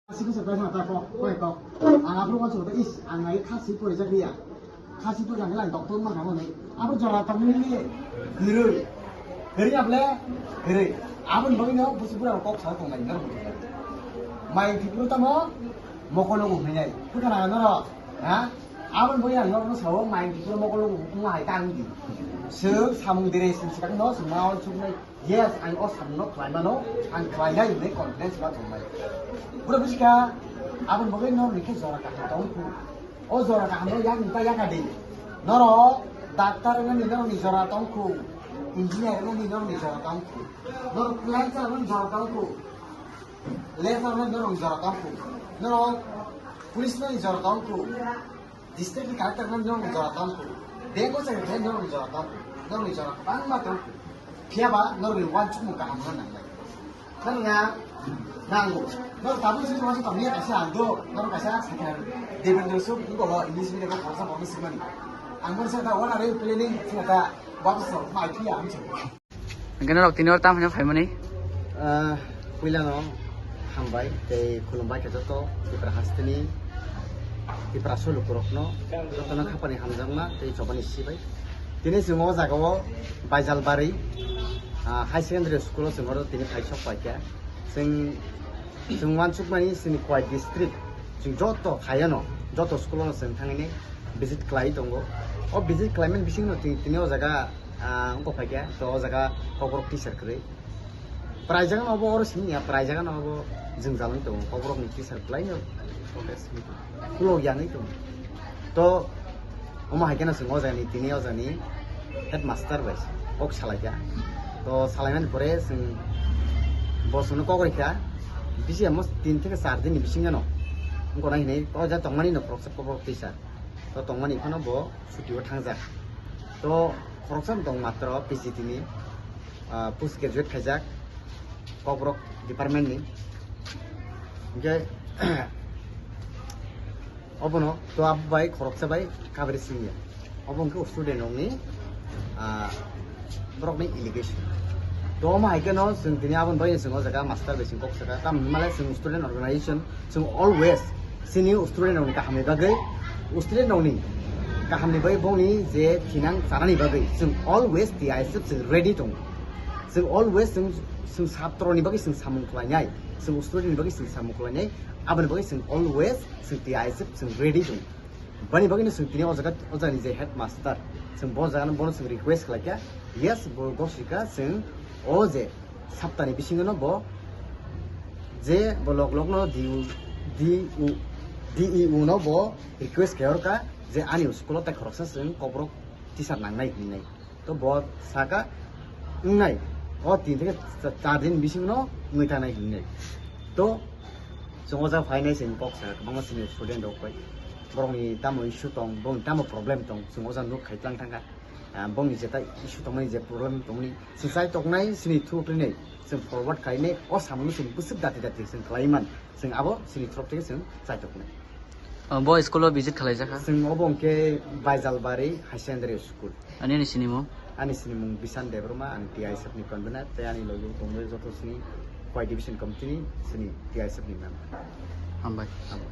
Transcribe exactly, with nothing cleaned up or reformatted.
Khasi bwsa bai ma ta kok, koi kok. Ang aphuru wansa ta is, ang nai khasi pori jak ya. Khasi pori jak lang doctor ma kamo nai. Aphuru jora ta mili. Guru. Guru able. Guru. Abun bagi no busi pura kok sa tong lai nor. Mai Tripura tamo mokolo go hinai. Bukan ang nor. Ha? Abun bagi ang nor no sao mai Tripura mokolo go ngai tang di. Sir samung dire sing sikak no sing ma on sung nai. Yes, ang o samungno khlaimano, ang khlainai hwnwi confidence ma tongnai. Bwrwi bwskha, aboni bagwi norokni khe jora kaham tong khu. O jora kahamno yakni ta yaka di. Norok doctor wngnani norokni jora tong khu, engineer wngnani norokni jora tong khu, norok cleaner wngnani jora tong khu, labour wngnani norokni jora tong khu, norok police wngnani jora tong khu. District ni collector no norok jora tong kho. Bank o chai khe norok jora tong kho. Norok jora bangma tong kho. Phiya ba norok ni uansukmung kaham no nangnai. Khana nango. Norok tabuk sini uansuk tong ya kaisa ang do. Norok kaisa sakha Devendra Suk ni bolo English medium ko khoroksa borok simani. Ang mani sa ta what are you planning? Sa ta baba sa mai phiya ang chai. Hingke norok tini oro tamo hwnwi phaimani? Ah, puilano hambai tei khulumbai khe joto Tipra hasteni Tipra soi lukurokno jotono khapani hamjakma tei chobani sibai. Tini chwng o jaga o Baijalbari, ah, High Secondary School o chwng oro tini phai sok paikha. Chwng, chwng uansukmani chini Khowai district chwng joto phaiano joto school o chwng thangwi visit khlai tongo. O visit khlaimani bisingno tini, tini o jaga ah, wngkok phaikha, to o jaga Kokborok teacher kwrwi. Prai jaga no obo oro simi ya, prai jaga no obo jwngjal wng tongo, Kokborok ni teacher kwlai no protest wngwi tongo, khulok ya wngwi tongo. To omo hai kheno chwng o jaga ni, tini o jaga ni headmaster bai kok salaikha. To salaimani pore chwng bo chwngno kok rikha, bisi amo tin theke char din ni bisingo no wngkha nai hinwi o jaga tongmani no khoroksa Kokborok teacher. To tongmani phano bo chuti o thangjak. To khoroksa tong matro P G T ni, ah, post graduate khaijak Kokborok department ni. Hingke obono to abo bai khoroksa bai kabri singya. Obo hingke student rokni, ah, borokni allegation. To omo hai kheno chwng tini aboni bagwi chwng o jaga master bai chwng kok saka. Tamoni hwnmale chwng student organization, chwng always chini student rokni kahamni bagwi, student rokni kahamni bagwi bongni je thinang chanani bagwi chwng always T I S F chwng ready tongo. Chwng always chwng, chwng satroni bagwi chwng samung khlainai, chwng student ni bagwi chwng samung khlainai, aboni bagwi chwng always chwng T I S F chwng ready tongo. Bani bagwino chwng tini o jaga, o jagani je headmaster, chwng bo jagano bono chwng request khlaikha, yes, bo gosika chwng o je saptani bisingono bo je bo lok lokno D U, D U, D E O no bo request khe orkha je ani school o tai khoroksa chwng Kokborok teacher nangnai hinwi. To bo saka wngnai, o tin theke cha-, char din bisingno wngwi thangnai hinwi. To chwng o jaga phainai chwng kok saka kwbangma chini student rok bai. Borokni tamo issue tong, borokni tamo problem tong, chwng o jaga nuk khai tlang thangkha. Ah, borokni jeta issue tongmani je problem tongmani, chwng chai toknai chini through khlainai, chwng forward khlainai, o samungno chwng bwswk dati dati chwng khlaiman, chwng abo chini through theke chwng chai toknai. Oh, bo school o visit khlaijak kha? Chwng obo hwnkhe Baijalbari High Secondary School. Ani, ani sinimung? Ani sinimung Bishan Debbarma, ani T I S F ni convener, tei ani logi o tongnai joto chini Khowai Division Committee ni chini T I S F ni member. Hambai. Hambai.